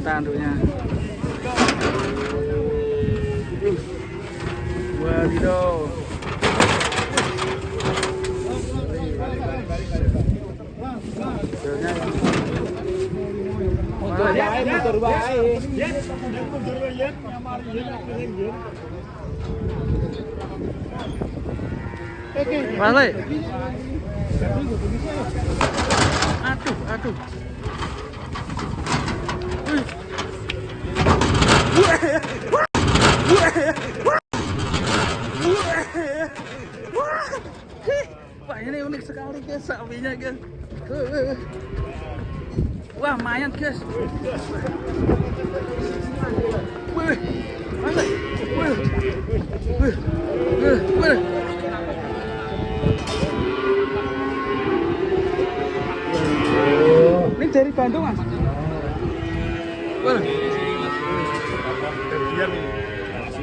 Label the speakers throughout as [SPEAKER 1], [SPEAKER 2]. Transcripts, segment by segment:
[SPEAKER 1] Ini tanduknya. Wadidaw.
[SPEAKER 2] Mundur wae.
[SPEAKER 1] Balik. Aduh, aduh. Wih. Wah, ini unik sekali guys sapinya guys. Wah, lumayan guys. Wih, masa? Wih, wih, wih, wih. Ini dari Bandung, Mas? Wah.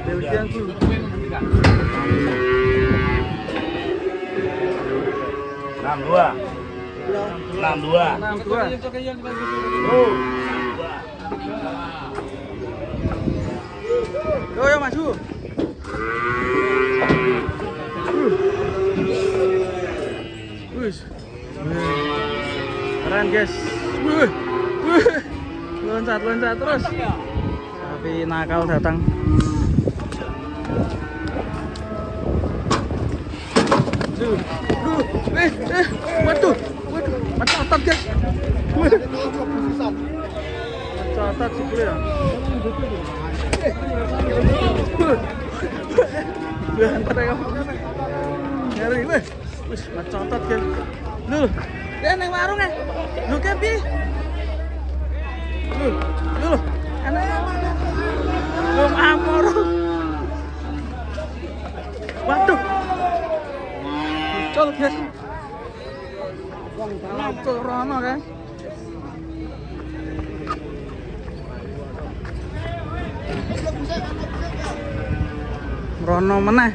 [SPEAKER 1] Belgian tuh.
[SPEAKER 2] 62. 62.
[SPEAKER 1] 62. Yo, yo maju. Wih. Keren guys. Wih. Wih. Loncat-loncat terus. Tapi nakal datang. Duh, duh, waduh, waduh, mecotot guys. Mecotot sih ya. Ngeri, wih, wih, mecotot guys. Lho, neng warung ya? Lho, kepi. Lho, lho, enak. Lho, amor. Waduh. Col guys. Col rono guys. Rono meneh.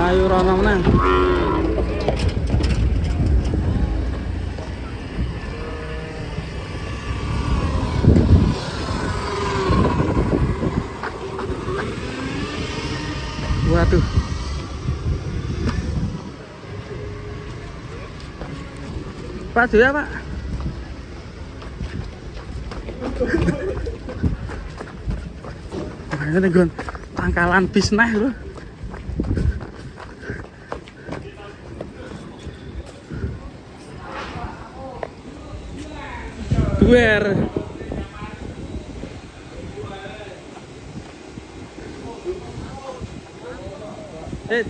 [SPEAKER 1] Ayo rono meneh. Waduh. Pak ya, Pak. Nah, ini nggon pangkalan bis nah lho. Duer.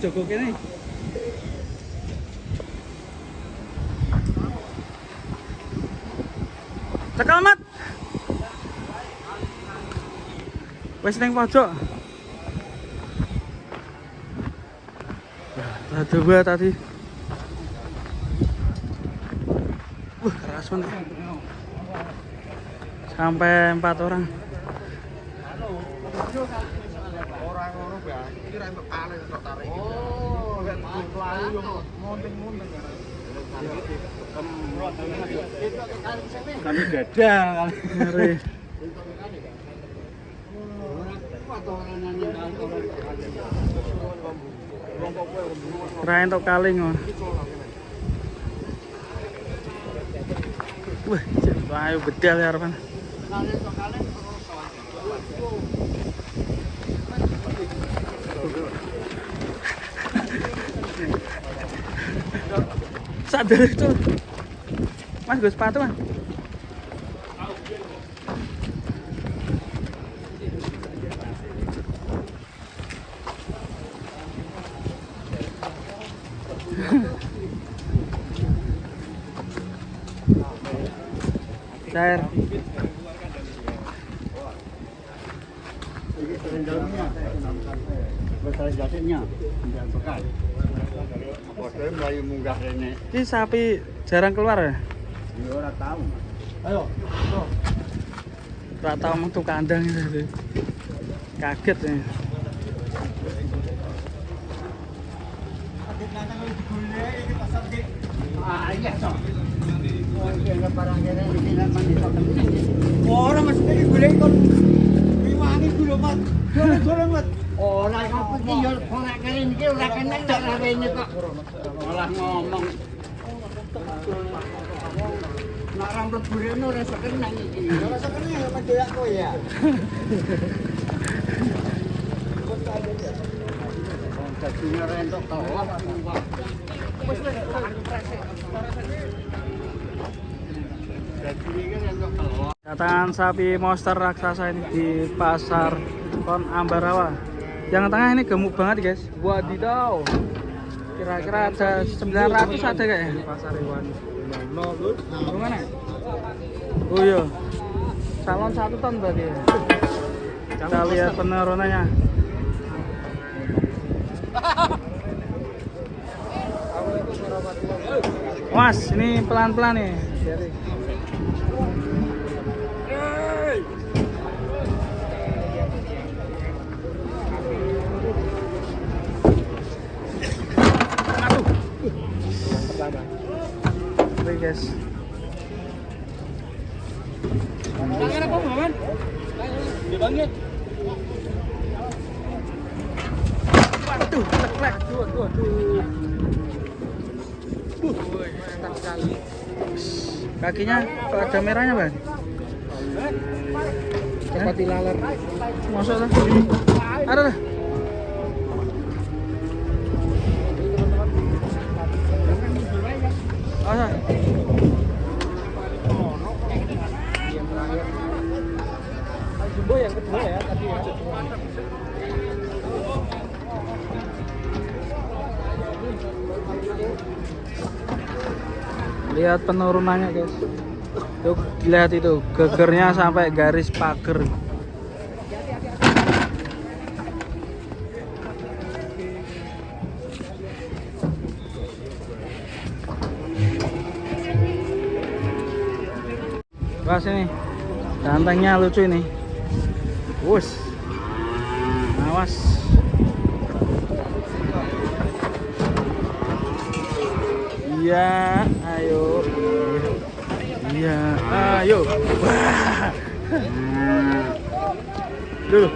[SPEAKER 1] Jogo kene. Cekel, Mat. Wis ning pojok. Lah coba tadi. Wah, keras banget. Sampai 4 orang.
[SPEAKER 2] Kami dadal kali.
[SPEAKER 1] Ngeri. Ra entuk kaling. Wah, ayo bedal ya arepan. Sadar itu. Mas, gue sepatu, Mas. Cair. Ini sapi jarang keluar ya?
[SPEAKER 2] Ora tahu. Ayo.
[SPEAKER 1] Ora tahu metu kandang itu. Kaget ya.
[SPEAKER 2] Ora mesti digoleki kon wiwangi kuwi Mas. Dorong Mas.
[SPEAKER 3] Ora apa iki ya ora kene iki ora kene ora rene kok. Malah ngomong. Nek ora mlebu rene ora iso kenang iki.
[SPEAKER 2] Ora iso kenang ya mendoyak kowe ya.
[SPEAKER 3] Dadine ora entuk telok kok.
[SPEAKER 1] Kedatangan sapi monster raksasa ini di pasar Pon Ambarawa. Yang tengah ini gemuk banget guys. Wadidaw. Kira-kira ada 900 ada kayaknya. Pasar hewan. Gimana? Oh iya. Salon 1 ton berarti ya. Kita lihat penurunannya. Mas, ini pelan-pelan nih. Aduh. Oke guys. Waduh, lek-lek. Aduh, aduh. Mantap sekali. Kakinya kok ada merahnya, Bang? Seperti laler. Masuk lah. Ada lah. Oh,
[SPEAKER 2] Jumbo yang kedua ya tadi ya.
[SPEAKER 1] Lihat penurunannya guys. Tuh, lihat itu gegernya sampai garis pagar. Wah sini, gantengnya lucu ini. Wus, awas. Iya, ayo. Iya, ayo. Wah. Duh.